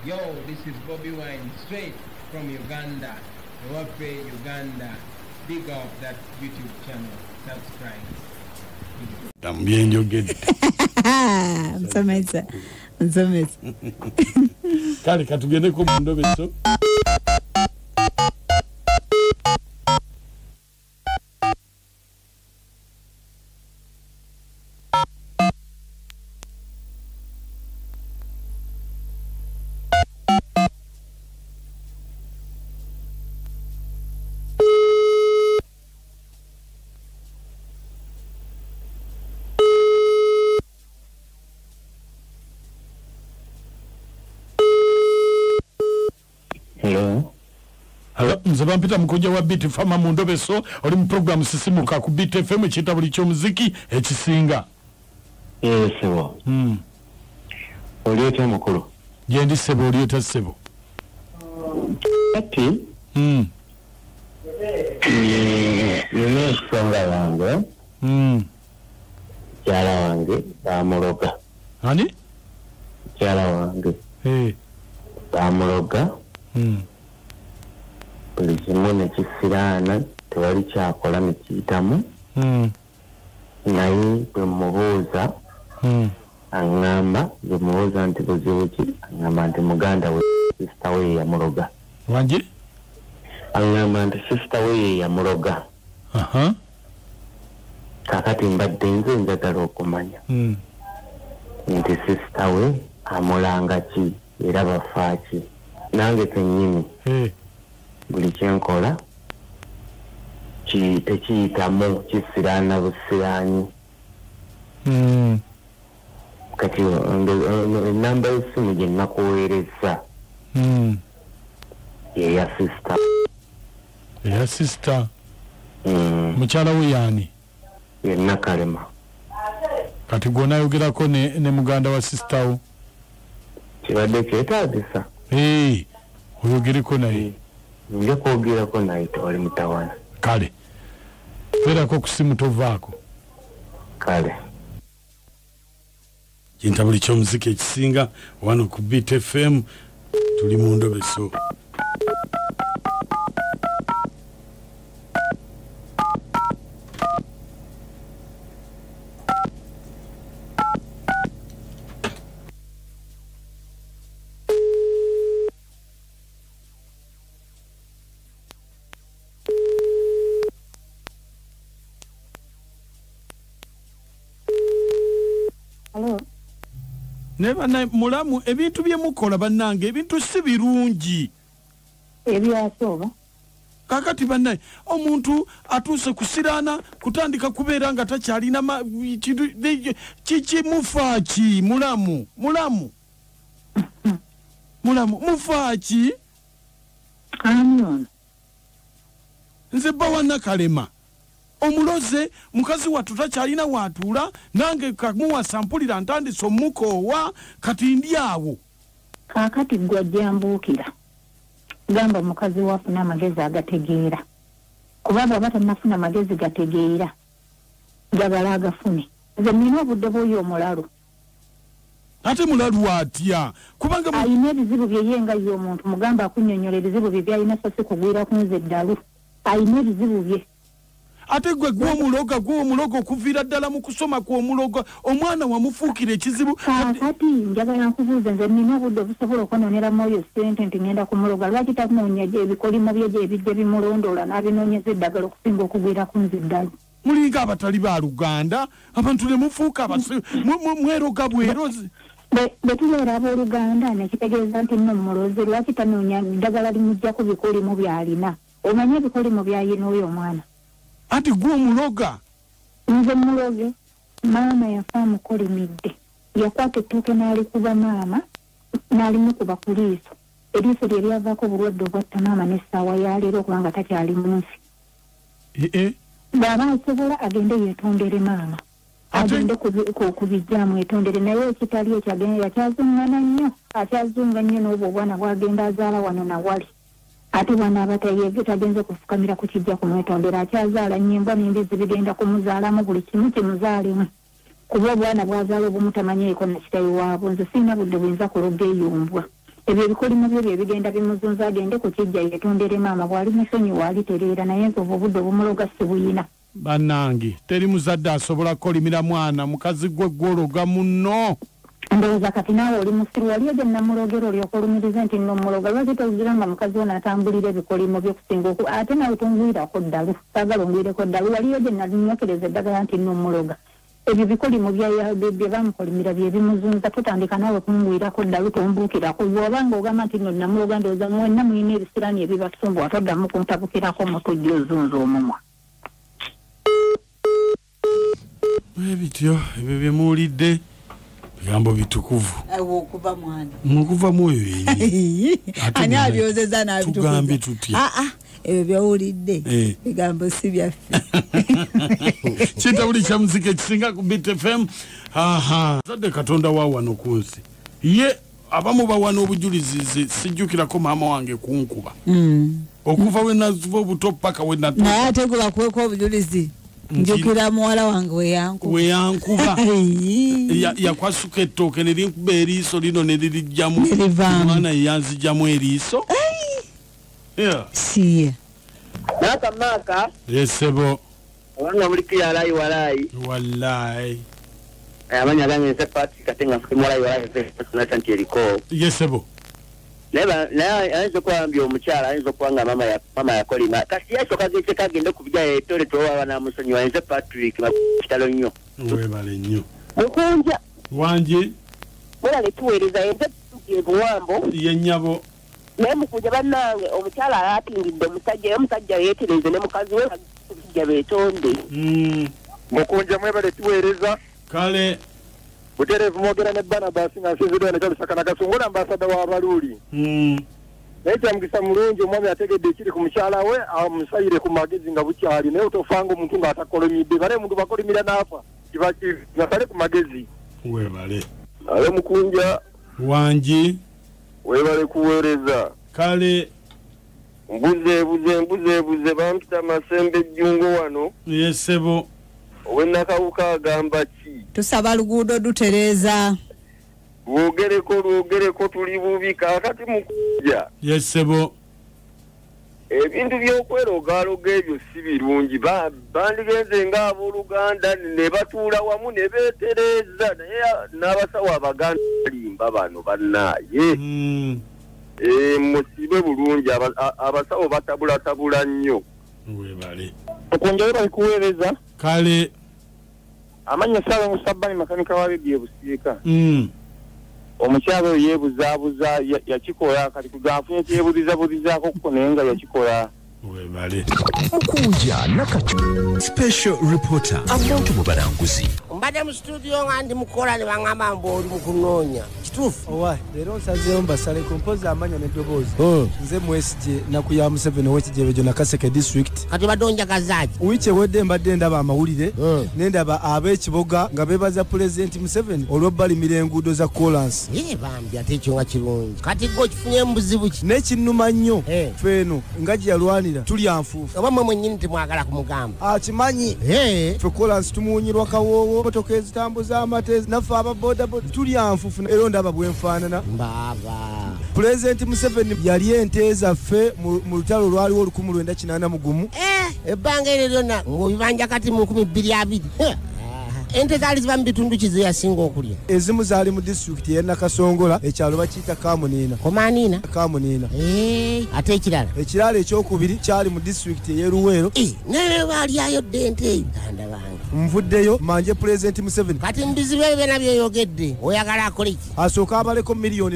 Yo, this is Bobi Wine, straight from Uganda, Ewaffe Uganda. Big up that YouTube channel. Subscribe. Byenjogedde. Nsomesa, nsomesa. Kale katugendeko mu ndobeso. Nze bampita mukojja wa Beat Farmer mu ndobeso, oli mu program Sisimuka ku Beat FM ekiyita buli ky'omuziki ekisinga. Ssebo. Oli otya mukulu? Gyendi ssebo, oli otya ssebo? Kati nina ensonga yange. Mukyala wange bamuloga. Ani? Mukyala wange. Bamuloga. Buli kimu ne kisiraana, tewali kyakola ne kiyitamu. Naye bwe mubuuza aŋŋamba, bwe mubuuza nti buzibu ki, aŋŋamba nti muganda we sisita we ye yamuloga. Wangi? Aŋŋamba nti sisita we ye yamuloga. Kaakati mbadde nze njagala okumanya nti sisita we amulanga ki era bafa ki. Nange kennyini buli kyenkola tekiyitamu, kisiraana busiraanyi. Kati enamba y'essimu gye nnakuweereza yeya sisita. Eya sisita? Mukyala we yaani? Ye Nakalema. Kati gw'onaayogerako ne muganda wa sisita wo? Kibadde kyetaagisa. Oyogereko naye. Nja kwogerako naye, tewali mutawaana. Kale, beerako ku ssimu tovaako. Kale. Kintabuli ky'omuziki ekisinga wano ku Beat FM, tuli mu ndobeso. Neba mulamu ebintu bye mukola bannange, ebintu si birungi. Ebyasooba. Kakati bannaye omuntu atuuse kusiraana kutandika kubeera nga takyalina kiki mufaaki mulamu mulamu mulamu mufaaki. Ani ono? Nze bba wa Nakalema. Omuloze mukazi wattu takyalina watuula, nange kamuwasa mpulira ntandise omukoowa, kati ndi awo. Kaakati ggwe ajja mbuukira. Gamba mukazi wo afune amagezi agategeera. Kuba bw'aba tannafuna magezi gategeera, gabala agafune. Nze nnina obudde bw'oyo omulalu. Ate mulalu atya? Kubanga alina ebizibu bye ye nga ye omuntu, mugamba akunnyonnyola ebizibu bye by'alina so si kugwira ku nze eddalu. Alina ebizibu bye. Ate gwe gw'omuloga okuviira ddala mu kusoma kw'omuloga, omwana wamufuukira ekizibu. Kaakati njagala nkubuuze, nze nnina obudde obusobola okwonooneramu oyo ssente nti ngenda kumuloga. Lwaki tanoonya ebikolimo bye ebijja bimulondoola n'abinoonyeza eddagala okusinga okugwira ku nze eddalu? Mulinga abatali ba Luganda, abantu ne mufuuka mweroga bwerozi. Bwe tubeera abooluganda ne kitegeeza nti nno mmuloze, lwaki tanoonya ddagala limuggyako bikolimo by'alina? Omanye ebikolimo by'alina oyo omwana? Ati gwe omuloga? Nze muloge. Maama yafa amukolimidde. Yakwata ettooke n'alikuba maama, n'alimukuba ku liiso. Eriiso lye lyavaako obulwadde obwatta maama n'essaawa ya leero okubanga takyali mu nsi. Bw'aba asobola agende yeetondere maama. Agende ku bijja amwetondere, naye ekitali ekyo agende yakyazungana nnyo, akyazunga nnyo n'obwo obwana bw'agenda azaala wano na wali. Ate bw'anaaba tagenze kufukamira ku kijja kumwetondera, akyazaala nnyo embwa n'embizzi bigenda kumuzaalamu buli kimu kimuzaalemu. Kuba obwana bw'azaala obumu tamanyiiko na kitayi waabwo. Nze sirina budde buyinza kuloga eyo mbwa. Ebyo ebikolimo byo bye bigenda bimuzunza, agende ku kijja yetondere maama, bw'ali musonyiwa alitereera, naye nze obwo obudde obumuloga sibuyina. Bannange, teri muzadde asobola kukolimira mwana mukazi gwe gwologa munno. Ndowooza kati naawe oli musiru, waliyo gye namulogera olyoka olumirize nti nno muloga, lwaki togira nga mukazi ono atambulira ebikolimo by'okusinga ate naawe tongwirako ddalu, saagala ongwireko ddalu, waliyo gye nalinyokereza eddagala nti nno muloga. Ebyo bikolimo bye bamukolimira bye bimuzunza, totandika naawe kungwirako ddalu, tombuukirako. Bw'obanga ogamba nti nno namuloga, ndowooza mwenna mulina ebisiraani ebibasumbuwa, toddamu kuntabukirako mutujja ozunza omumwa. Ebityo ebyo bye muwulidde bigambo bitukuvu. Okuva mwana. Mukuva mwoyo yennyini. Ani abyozeza n'abitukuza? Tugambe tutya? Ebyo by'owulidde bigambo si byaffe. Kitabuli kya muziki ekisinga ku Beat FM. Zadde Katonda wa wano ku nsi. Ye abamu bawa n'obujulizi, sijjukirako maama wange kunkuba. Okuva we nazuva obuto paka we natuuka. Naye ate gwe bakuweko obujulizi. Njukira muwala wange we yankuba. Yakwasuka ettooke ne linkuba eriiso lino ne lirijjamu, omwana yanzijjamu eriiso. Siye Maka maka. Yesebo. Obanga muliko yalayi walayi. Wallayi. Amanya gange nze Patrick ate nga nfute muwalayi walayi nze nti eriko. Yesebo. Naye ayinza okuba omukyala ayinza okuba nga mama yakolima kasi yasooka geceka agende ku bijja yetole towawa namusonyiwa. Nze Patrick, kitalo nnyo. Webale nnyo. Mukunja. Wangi. Mwebale tuweereza, enze Buwambo. Ye nnyabo. Naye mukunja bannange, omukyala atingidde omusajja, ye omusajja yeetereze ne mukazi we bijja beetonde. Mukunja mwebale tuweereza. Kale. Butereevu mwogera ne Barnabas nga nsinziddwa ne Kalusaka Nakasongola, ambasada w'Abaluuli. Naye kyamukisa mulungi, omwami ategedde ekiri ku mukyala we, amusayire ku magezi nga bukyali, naye otofanga omuntu ng'atakolomidde, bale omuntu bakolimira n'afa kiba kibi, basale ku magezi. Webale. Ale Mukunja. Wangi. Webale kuweereza. Kale. Mbuze buze mbuze buze, bampita Masembe Jjungo wano. Yesebo. Ow'Ennakawuka agamba ki? Tusaba luguudo dutereeza. Lwogereko lwogereko, tuli bubi kaakati Mukunja. Yesebo. Ebintu by'okwerogaaloga ebyo si birungi, bandigenze ng'abooluganda ne batuula wamu ne beetereeza, naye n'abasawo Abaganda balimba bano bannaaye. Musibe bulungi, abasawo batabulatabula nnyo. Webale. Mukunja webale kuweereza. Kale. Amanya Ssalongo Sabbani, makanika wa Rediyo Busiika. Omukyala oyo yeebuzaabuza, yakikola kati kuganfunye kyebulizabulizaako kuko, naye nga yakikola. Webale. Mukunja Nakachu special reporter abantu mu balanguzi. Mbadde mu studio nga ndi mukola ne baŋŋamba mbu oli mu kunoonya, kituufu? Owa leero nsazeewo mbasaleko mpozi amanya n'eddoboozi. Nze Mwesige Naku ya Museveni ow'Ekijebejo Nakaseke district. Kati obadde onjagazaaki? Wiiki ewedde mbadde ndaba amawulire ne ndaba ab'Ekiboga nga beebaza Pulezidenti Museveni olw'obbalimira enguudo za kolansi. Ye bambi, ate ekyo nga kirungi. Kati gwe okifunyemu buzibu ki? N'ekinnuma nnyo, ffe eno nga gye yalwanira tulya nfuufu. Oba mmwe mwennyini temwagala kumugamba? Akimanyi. Ffe kolansi tumuwunyirwa kawoowo, motoka ezitambuza amata, naffe ababodaboda tulya nfuufu, era ndaba bwenfaanana. Mbaaba. Pulezidenti Museveni yali ente zaffe mu lutalo lwaliwo 1981. Ebbanga eryo lyonna ng'obibanja kati mu 2020. Ente zaali ziva mu bitundu ki ze yasinga okulya? Ezimu zaali mu disitulikiti y'e Nakasongola, ekyalo bakiyita Kamuniina. Komaniina? Kamuniina. Ate ekirala? Ekirala ekyokubiri kyali mu disitulikiti ey'e Luweero. Naye baalyayo dda ente eyo. Ganda bange. Nvuddeyo manje Pulezidenti Museveni. Kati mu bizibu ebyo byonna by'oyogedde oyagala akole ki? Asooke abaleko 6 million.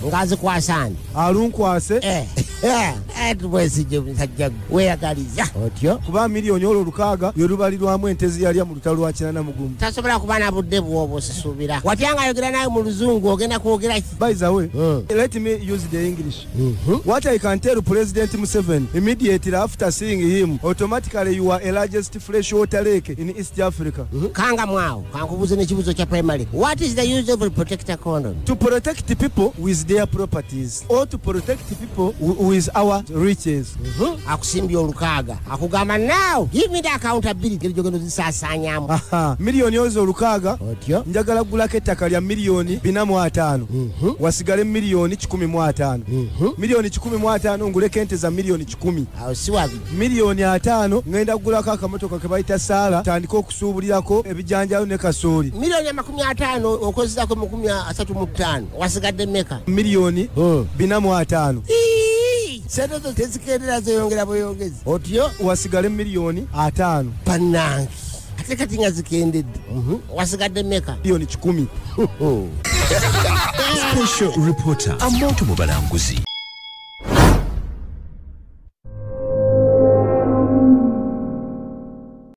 Ng'azikwasa ani? Alunkwase. Twesige musajja gwe weeyagaliza otyo. Kuba miliyoni olwo 6 lwe lubalirwamu ente ze yalya mu lutalo lwa 81. Tasobola kuba na budde bw'obwo, sisuubira. Watya ng'ayogera nawe mu Luzungu, ogenda kwogera ki? By the way, let me use the English. What I can tell President Museveni immediately after seeing him, automatically you are a largest freshwater lake in East Africa. Kanga mwawo, kankubuuze n'ekibuuzo kya primary. What is the use of a protector condom? To protect people with their properties or to protect people with our riches. Akusimbye olukaaga akugamba now give me the accountability ngeri gyogenda ozisaasaanyaamu. Miliyoni ozo olukaaga otyo njagala kugulako ettaka lya miliyoni 45, wasigale miliyoni 105. Miliyoni 105 nguleko ente za miliyoni 10. Awo si wabi. Miliyoni 5 ngenda kugulako akamotoka ke bayita Saala, tandika okusuubulirako ebijanjalo ne kasooli. Miliyoni 50 okozesako 35, wasigadde mmeka? Miliyoni 45. Sente zo tezikendera, zeyongera bweyongezi. Otyo wasigale miliyoni 5. Bannange ate kati nga zikendedde. Wasigadde mmeka? Miliyoni 10. Special reporter amonto mu balanguzi.